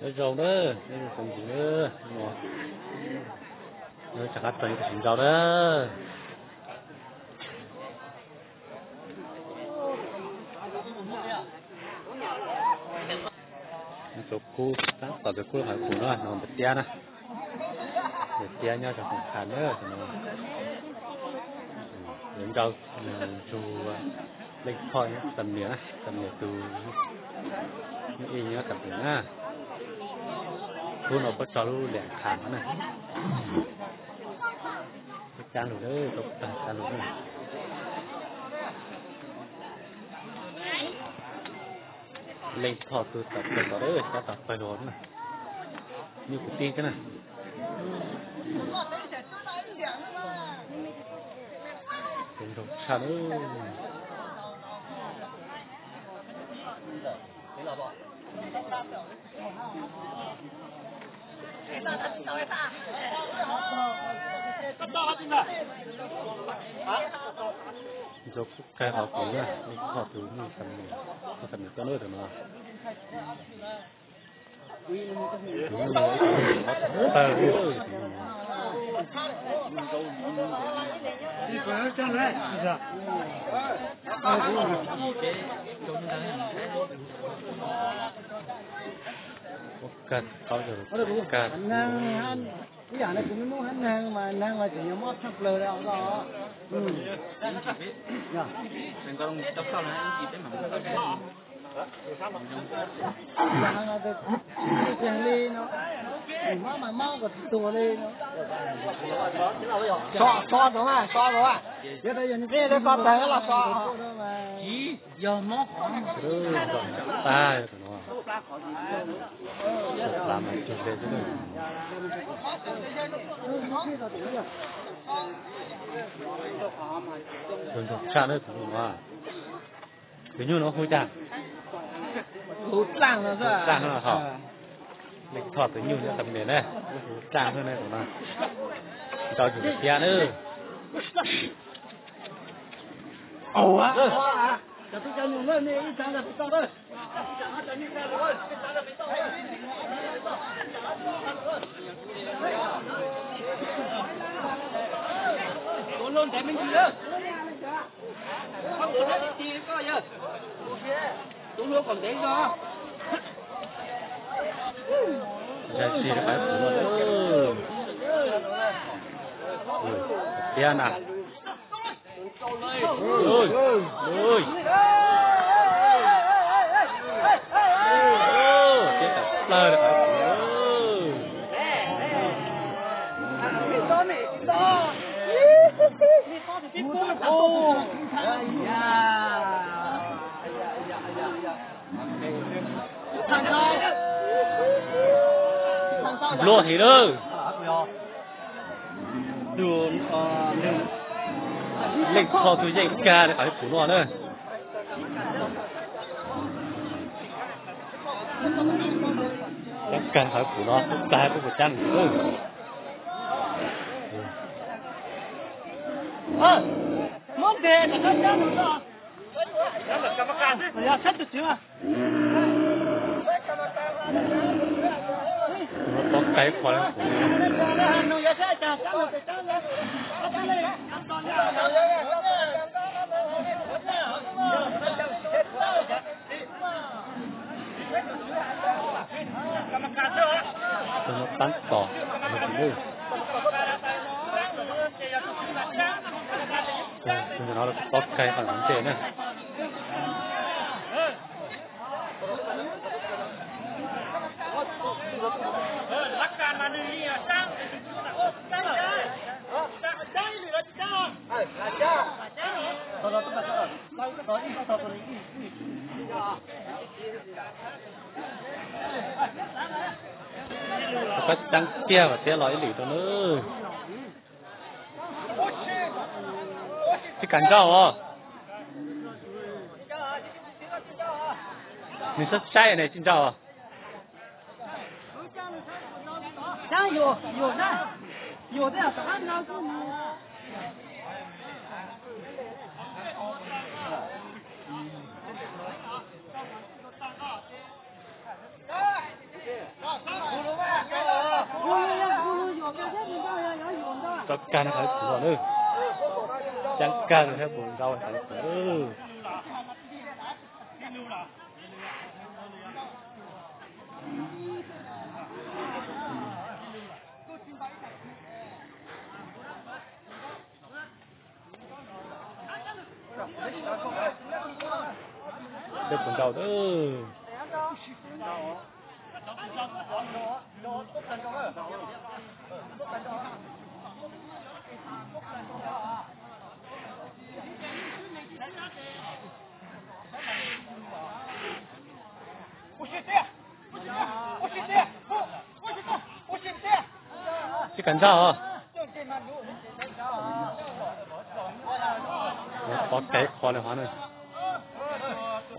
Nyob zoo na, nyob zoo tsoom ntxim na, no, nyob rov qab txog ib tug tsis ntau na. Txawv kub, tab tom txawv kub qhov pum no, no npawg Tiab na. Npawg Tiab nyob rau Koom Khas na, no. Yuav nrau ntsug Leej Thoj Xam Nias na, Xam Nias tus nyob ib nyob Xam Nias na. Hnub no puab tso lub liam khas no na. Tau cab lug, tau tag cab lug na. Leej Thoj tus tom pawg tod, cab tom pawg lug na. Nyuj kwv tij thiab na. Zoo tshaj na. Ntxuav kub kawg qhov pum na, Leej Thoj tus nyuj Xam Nias, Xam Nias tuaj na tus no. Ua kag qaub zog kag. Ib yam li kuv muab hab neeg mas neeg mas tseem yuav mob tshaj plaws li os. Li no, mob mas mob kom tsis tuag li no. So, so rau, so rau, yog nws tsis ko taw los so. Yog mob qhov tag no. Tshaj na tus no. Tus nyuj no hu cas? Hu Txaaj no. Txaaj no hos. Leej Thoj tus nyuj nyob Xam Nias na, hu Txaaj xwb na tus no. Nrau yus tiag na. Ntsa si rau qhov pum no. Tiag na. Tiag tas plaws li qhov pum. Npluaj heev lawm. Leej Thoj tus yeej kag li qhov pum no na. Cab kag qhov pum no, tag pub puas cab nws. Tob qai qhov. Tus no tab tom, tus no tob qai qhov ntej na. Koj cab tiag mas thiab los ib lwm rau nawb. Tsis kam nrauj os. Nws saib saib ne tsis nrauj. Tso kag no qhov kuv los lawm. Cab kag no thiab puas nrau qhov kuv lawm. Tej puas nrau lawm. Tsis kam nrau. Ob peb qho li hov na.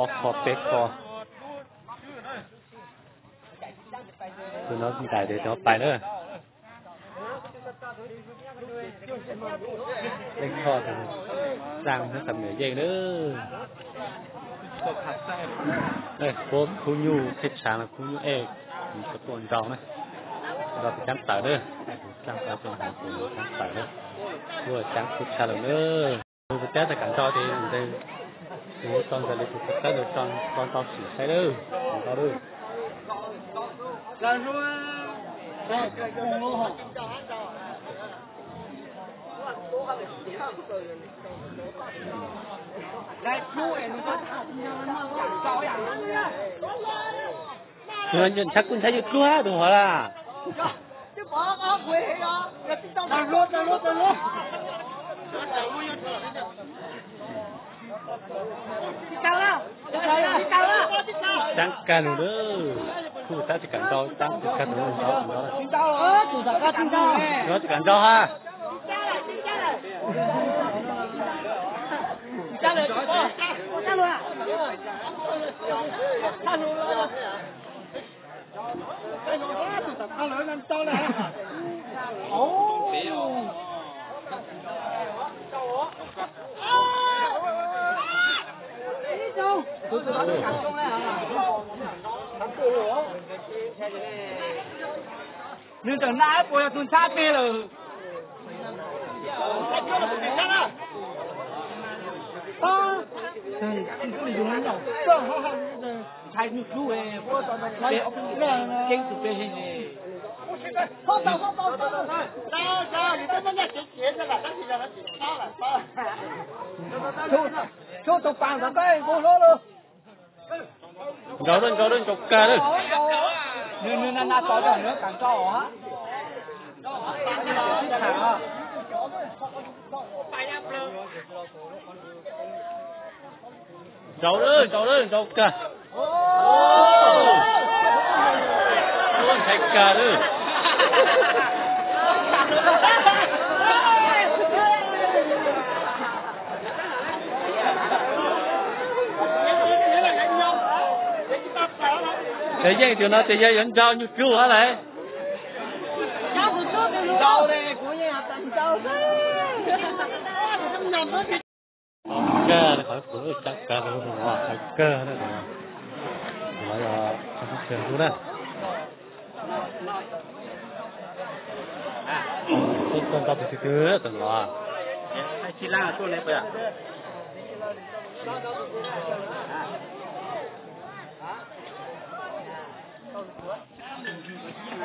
Ob qho peb qho. Tus no ntais ces tus no pais na. Leej Thoj tus xaj nyob tam niam yeej na. Puab khub nyuj qhib tshav los khub nyuj ej, mus tuaj nrau na. Nrau tus caab tawm na, caab tawm na, tus caab tawm na, ua caab khib tshav lawm na. Tus cab tsis kam nrau ces ntawd kuv tso ntawd li tus tawb ntawd tso nrau sim saib lawm, nrau lawm. Tus no ntshai kuj ntshai yuav dluag tus hov las. Caab kag lug lawm. Kuj tab tsis kam nrau, tab tsis kam nrau, nrau, nrau. Nrau tsis kam nrau ha. Nws ntawm na puas yog tus ntxhab peg lawm? Ntshai nyuj dlub, ceeb tus peb heev. Nrau lawm, nrau lawm, nrau kag lawm. Nws, nws na na tso rau nws kam nrau os. Nrau lawm, nrau lawm, nrau kag. Ntshai kag lawm. Ces yeej tus no ces yog yuav nrau nyuj dlub hab lawm. Kag li qhov kuv, cab kag li qhov kuv, kag na. Tus no yog tub tub tswg ntub na. Tuaj nrau tus twg twg tus no.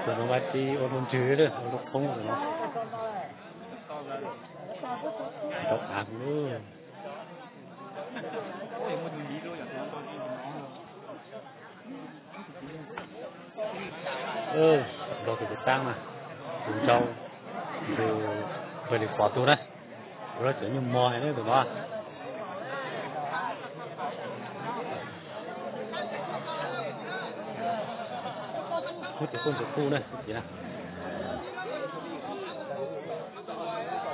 Tus no mas tsis ua lub ntsws li, ua lub thoob tus no. Rau av lub. Nrau tus kwv taab mas, tus nrau, tus kawg li pom tug na. Ua lub cov nyuj mog heev na tus no. Kuj tus kuj ntxuav kuj na, kuj tiv na.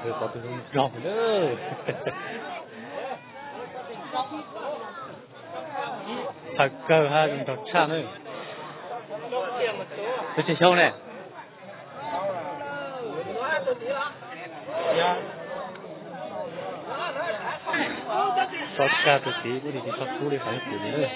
Kawg pom tus nrau na. Thaum kawg ha nrau tshaj na. Tus tsis xyoo ne. Tso kag tus tiv kuj tsis tso kub li qhov kuv li na.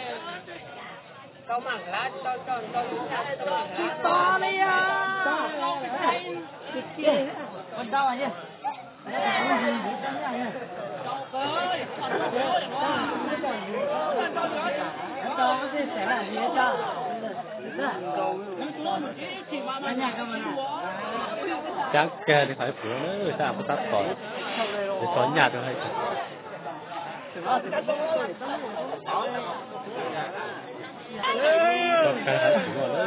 Cab kag li qhov ib puas na, sab puas tab tom, tso nyaj rau hais. Tso kag hais puas no na.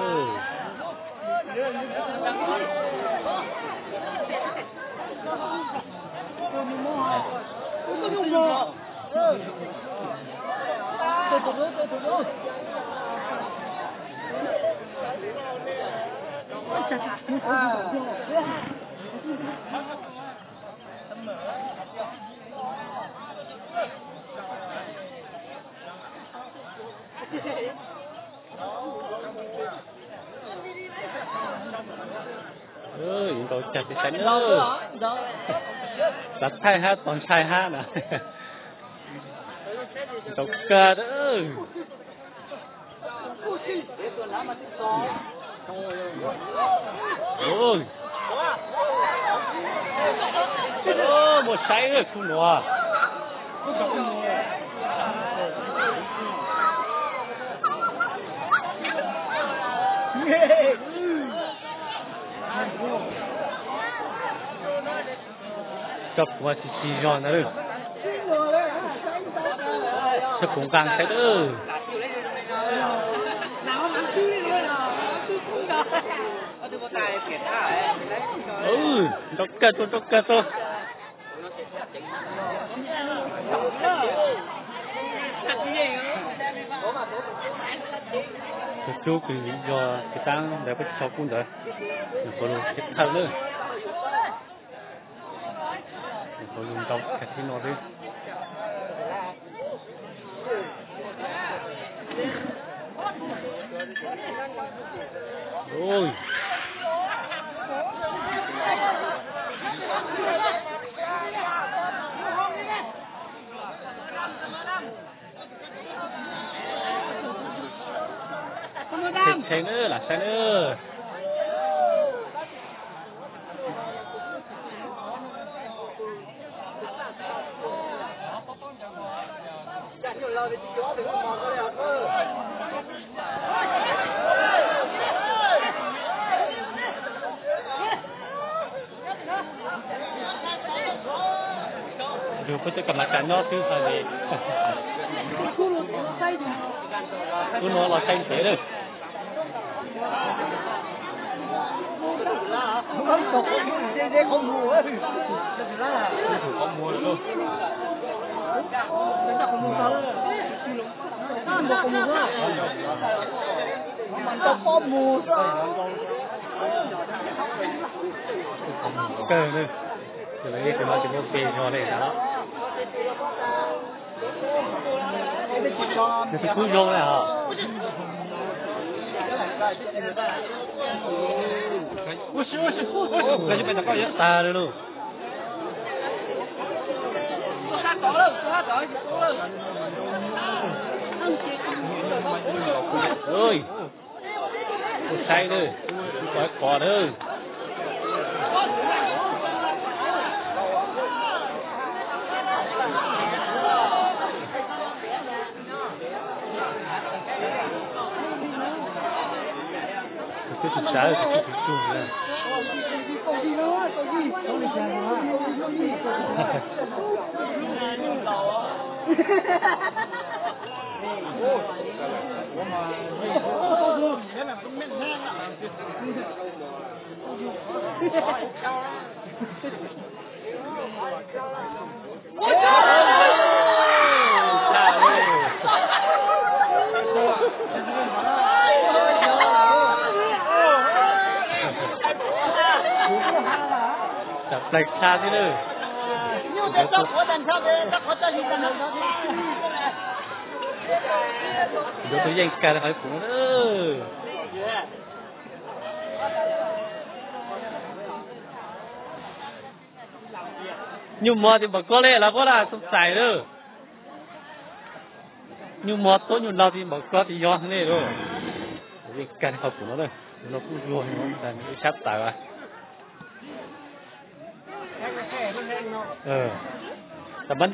Yuav ntaus cag peb saib na. Xav thaij hab txaus ntshai hab na. Ntaus kag. Muaj saib khub nuav. Tso kuv tsis tsis zog ntawd. Tso kuv nqaa saib dawb. Nrau kawg tuaj, nrau kawg tuaj. Tus tub kws yog tus taab ntawd puab tsis tso kub ntawd, nws puav leej thawj na. Nws puav leej nrau kag thib no xwb. Tshee tshee nawb, lam saib nawb. Yug puab cov kas mas kas nyob xwb hais li. Ub, nuav los saib ntev lawm. Kawg na, tus no tsis muaj pes zog li ntawd. Nws tus kub zoo na. Tag li lauj. Ua saib lawm, ua qos lawm. Tus twb tsis sawv, tus twb tsis tug na. Txawm pleeg tshaj thiab lawm. Nkawd tuaj yeej kawg li qhov kuv. Nyuj mog tis npaum ko li los puab laj xoo xais lawm. Nyuj mog tuab nyuj laug tis npaum ko tis yog li lauj. Yeej kawg li qhov kuv no, no kuj luag ntag, ib sab taws. Tab mas